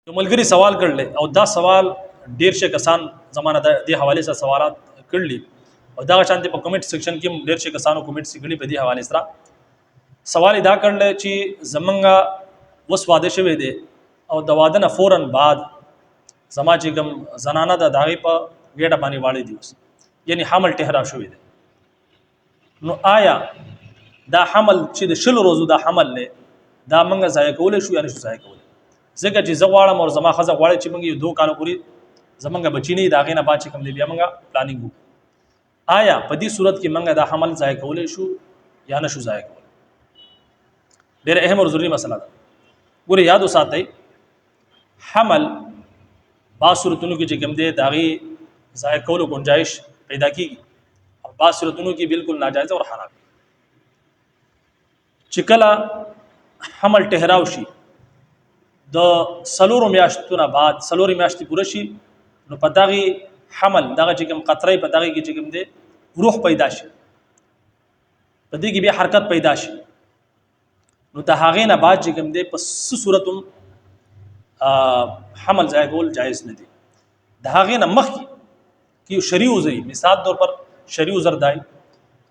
یو ملګری سوال کړل او دا سوال ډیر شي کسان زمانه د دې حواله سره سوالات کړل او دا شان په کمنټ سیکشن کې ډیر شي کسانو کمنټس کړي په دې حواله سره. سوال دا کړل چې زمونږه وس واده شوی دی او د واده نه فورن بعد زما چې کوم زنانه ده د هغې په ګېډه باندې واړې دي اوس، یعنی حمل ټهرا شوی دی. نو آیا دا حمل چې د 20 ورځو دا حمل دی، دا موږ ضایع کولی شو یا نه شو ضایع کولی؟ ځکه چې زه غواړم او زما ښځه غواړي چې موږ یو دوه کالو پورې زمونږ بچی نه، د هغې نه بعد چې کوم دی بیا موږ پلانینګ وکړو. آیا په دې صورت کې موږ دا حمل ضایع کولی شو یا نه شو ضایع کولی؟ ډېره اهم او ضروري مسله ده. ګورې یاد وساتئ، حمل با صورتونو کې چې کوم دی د هغې ضایع کولو گنجایش پیدا کیږي او با صورتونو کې بالکل ناجایز او حرام. چې کله حمل ټهراو شي د څلورو میاشتو نه بعد، څلورې میاشتې پوره شي، نو په دغه حمل دغه چې کوم قطرې په دغه کې چې کوم دی روح پیدا شي، په دې کې بیا حرکت پیدا شي، نو د هغې نه بعد چې کوم دی په څه صورت هم حمل ضایع کول جایز نه دی. د هغې نه مخکې کې شرعي عذر، مثال طور پر شرعي عذر دی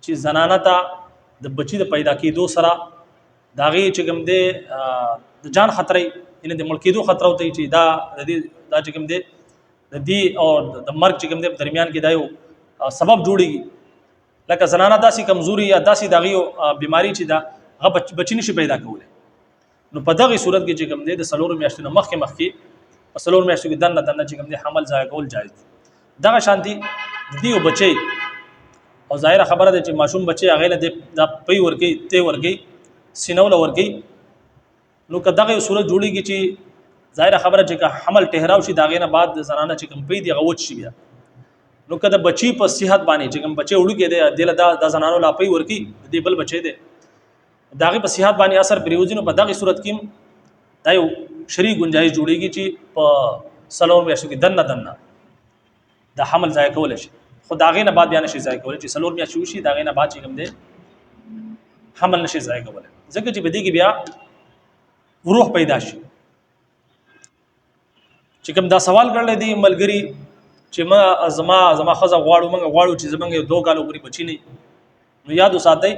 چې زنانه ته د بچي د پیدا کېدو سره د هغې چې کوم دی د جان خطرې، یعنې د مړ کېدو خطر ورته چې دا د دې دا چې کوم دی د دې او د مرګ چې کوم دی په درمیان کې دا یو سبب جوړېږي. لکه زنانه داسې کمزوري یا داسې د هغې یو بیماري چې ده هغه بچي نشي پیدا کولی، نو په دغه صورت کې چې کوم دی د څلورو میاشتو نه مخکې مخکې په څلور میاشتو کې دننه دننه چې کوم دی حمل ضایع کول جایز دی. دغه شان دی د دې یو بچی، او ظاهره خبره ده چې ماشوم بچی هغې له دا پی ورکوي، تی ورکوي، سینو له ورکوي، نو که دغه یو صورت جوړېږي چې ظاهره خبره چې که حمل ټهراو شي د هغې نه بعد د زنانه چې کوم پی دی هغه وچ شي بیا، نو که د بچی په صحت باندې چې کوم بچی وړوکی دی دې له دا د زنانو لا پی ورکوي، د دې بل بچی دی د هغې په صحت باندې اثر پرېوځي، نو په دغې صورت کې دا یو شرعي ګنجایش جوړېږي چې په څلور میاشتو کې دننه دننه د حمل ضایع کولی شي، خو د هغې نه بعد بیا نه شي ضایع کولی چې څلور میاشتې وشي د هغې نه بعد چې کوم دی حمل نه شي ضایع کولی، ځکه چې په دې کې بیا روح پیدا شي. چې کوم دا سوال کړل دی ملګری چې ما زما زما ښځه غواړو، موږ غواړو چې زمونږ یو دوه کالو پورې بچی نه، نو یاد وساتئ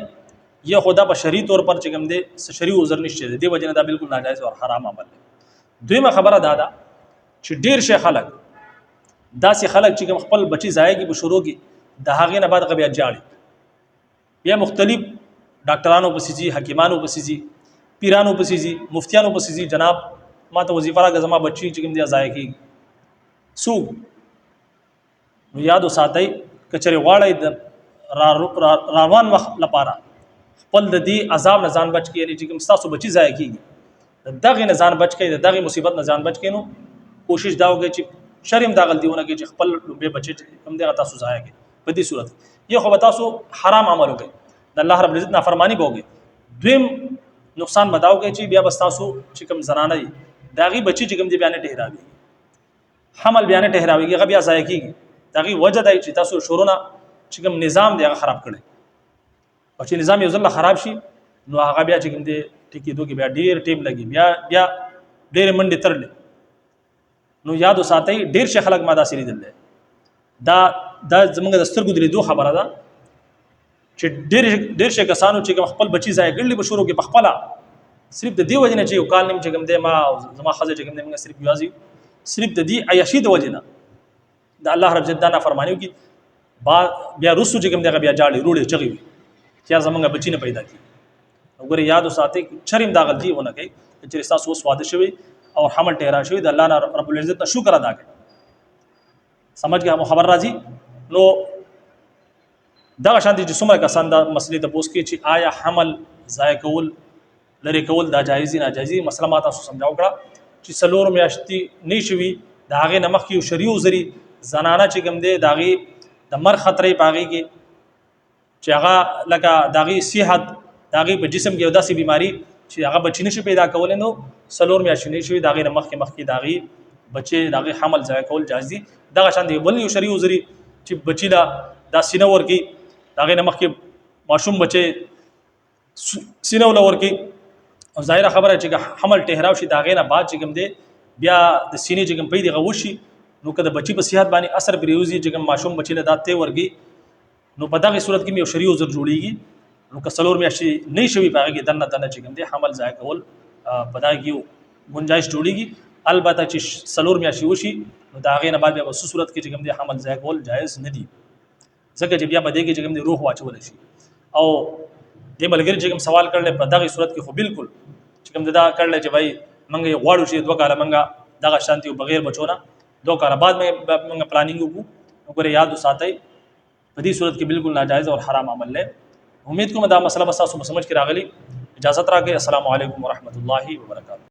یه خدا په شرعي طور پر چې کوم دی څه شرعي عذر نشته دی، دې وجې نه دا بالکل ناجایز او حرام عمل دی. دویمه خبره دا ده چې ډېر شي خلک داسې خلک چې کوم خپل بچی ضایع کړي په شروع کې، د هغې نه بعد هغه بیا جاړي، بیا مختلف ډاکټرانو پسې ځي، حکیمانو پسې ځي، پیرانو پسې ځي، مفتیانو پسې ځي، جناب ما ته وظیفه راکړه زما بچی چې کوم دی ضایع کېږي. څوک؟ نو یاد وساتئ که چېرې غواړئ د روان وخت لپاره خپل د دې عذاب نه ځان بچ کړئ، یعنې چې کوم ستاسو بچی ضایع کېږي د دغې نه ځان بچ کړئ، د دغې مصیبت نه ځان بچ کړئ، نو کوشش دا وکړئ چې شرم دا غلطي ونه کړئ چې خپل لومړی بچی چې کوم دی هغه تاسو ضایع کړئ. په دې صورت یو خو به تاسو حرام عمل وکړئ، د الله رب العزت نافرمانی به وکړئ. دویم نقصان به دا وکړئ چې بیا به ستاسو چې کوم زنانه دي د هغې بچی چې کوم دی بیا نه ټهراوي، حمل بیا نه ټهراویږي، هغه بیا ضایع کېږي. د هغې وجه دا چې تاسو شروع نه چې کوم نظام دی هغه خراب کړی، او چې نظام یو ځل خراب شي نو هغه بیا چې کوم دی ټیکېدو کې بیا ډېر ټیم لګي، بیا بیا ډېرې منډې ترلې. نو یاد وساتئ ډېر شي خلک ما داسې لیدل دی، دا دا زمونږ د سترګو د لیدو خبره ده چې ډېر ډېر شي کسانو چې کوم خپل بچي ضایع کړل په شروع کې په خپله صرف د دې وجې نه چې یو کال نیم چې کوم دی ما او زما ښځه چې کوم دی موږ صرف یوازې صرف د دې عیاشي د وجې نه د الله رب عزت دا نافرماني وکړي، بیا وروسته چې کوم دی هغه بیا جاړي روړې چغې وي چې زمونږ بچي نه پیدا کېږي. وګورئ یاد وساتئ چېرې هم دا غلطي ونه کوئ چې چېرې ستاسو اوس واده شوی او حمل ټهرا شوی، د الله نه رب العزت نه شکر ادا کړئ. سمجھ کې هم خبر راځي. نو دغه شان دي چې څومره کسان دا مسلې ته پوس کوي چې آیا حمل ضایع کول لرې کول دا جایز دي ناجایز دي، مسله ما تاسو سمجاو کړه چې څلور میاشتې نه شوي د هغې نه مخکې یو شرعي عذر زنانه چې کوم دی د هغې د مرګ خطرې په هغې کې چې هغه لکه د هغې صحت د هغې په جسم کې یو داسې بیماري چې هغه بچی نشي پیدا کولی، نو څلور میاشتې نه شوي د هغې نه مخکې مخکې د هغې بچی د هغې حمل ضایع کول جایز دي. دغه شان دی بل یو شرعي عذر چې بچی له دا سینه ورکوي، د هغې نه مخکې ماشوم بچی سینه وله ورکوي، او ظاهره خبره چې حمل ټهراو شي د هغې نه بعد چې کوم دی بیا د سینې چې کوم پي دغه وشي، نو که د بچی په صحت باندې اثر پریوزي چې کوم ماشوم بچی له دا تی ورګي، نو په دغه صورت کې یو شرعي عذر جوړیږي. نو که څلور میاشتې نه شوي، په هغه کې دنه دنه چې کوم دی حمل ضایع کول په دغه کې گنجائش جوړیږي. البته چې څلور میاشتې وشي، نو د هغې نه بعد بیا په څه صورت کې چې کوم دی حمل ضایع کول جایز نه دي، ځکه چې بیا په دې کې چې کوم دی روح واچول شي. او دې ملګري چې کوم سوال کړل، په دغه صورت کې خو بالکل چې کوم دا کړل چې بھائی مونږ یې غواړو چې 2 کاله مونږ دغه شانتي او بغیر بچو نه، 2 کاله بعد مونږ پلانینګ وکړو، نو ګوره یاد وساتئ، په دې صورت کې بالکل ناجایز او حرام عمل دی. امید کوم دا مسله به تاسو په سمجھ کې راغلي. اجازه راکړئ. السلام علیکم ورحمت الله وبرکاته.